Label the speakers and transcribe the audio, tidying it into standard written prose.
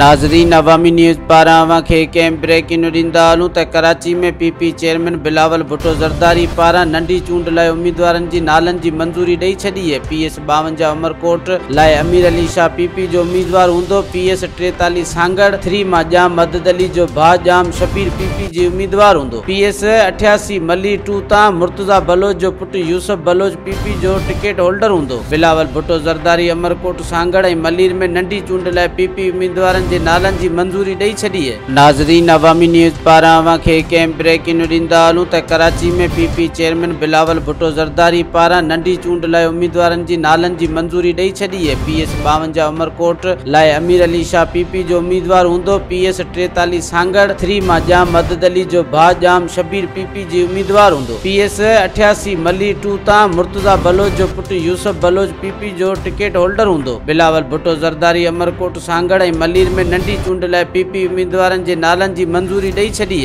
Speaker 1: ناظرين عوامي نيوز پاران اوهان کي هڪ اهم بريڪنگ نيوز ڏيندا هلون ته Karachi ۾ P P chairman Bilawal Bhutto Zardari پاران ننڍي چونڊ لاء اميدوارن جي نالن جي منظوري ڏئي ڇڏي آهي. پي ايس 52 عمرڪوٽ لاء امير علي شاهه پي پي جو اميدوار هوندو. پي ايس 43 سانگهڙ ٿري مان ڄام مدد علي جو ڀاء ڄام شبير پي پي جي اميدوار هوندو. پي ايس 88 ملير ٽو تان مرتضيٰ بلوچ جو پٽ يوسف بلوچ پي پي جو ٽڪيٽ هولڊر هوندو. بلاول ڀٽو زرداري عمرڪوٽ، سانگهڙ ۽ ملير ۾ ننڍي چونڊ لاء پي پي اميدوارن جي نالن جي منظوري ڏئي ڇڏي. ناظرين عوامي نيوز پاران اوهان کي هڪ اهم بريڪنگ نيوز ڏيندا هلون ته Karachi ۾ P P chairman Bilawal Bhutto Zardari پاران ننڍي چونڊ لاء اميدوارن جي نالن جي منظوري ڏئي ڇڏي. پي ايس 52 عمرڪوٽ لاء امير علي شاهه پي پي جو اميدوار هوندو. پي ايس 43 سانگهڙ ٿري مان ڄام مدد علي جو ڀاء ڄام شبير پي پي جي اميدوار هوندو. پي ايس 88 ملير ٽو تان مرتضيٰ بلوچ جو پٽ يوسف بلوچ پي پي جو ٽڪيٽ هولڊر هوندو. بلاول ڀٽو زرداري عمرڪوٽ، سانگهڙ ۽ ملير ۾ ننڍي چونڊ لاء پي پي اميدوارن جي نالن جي منظوري ڏئي ڇڏي.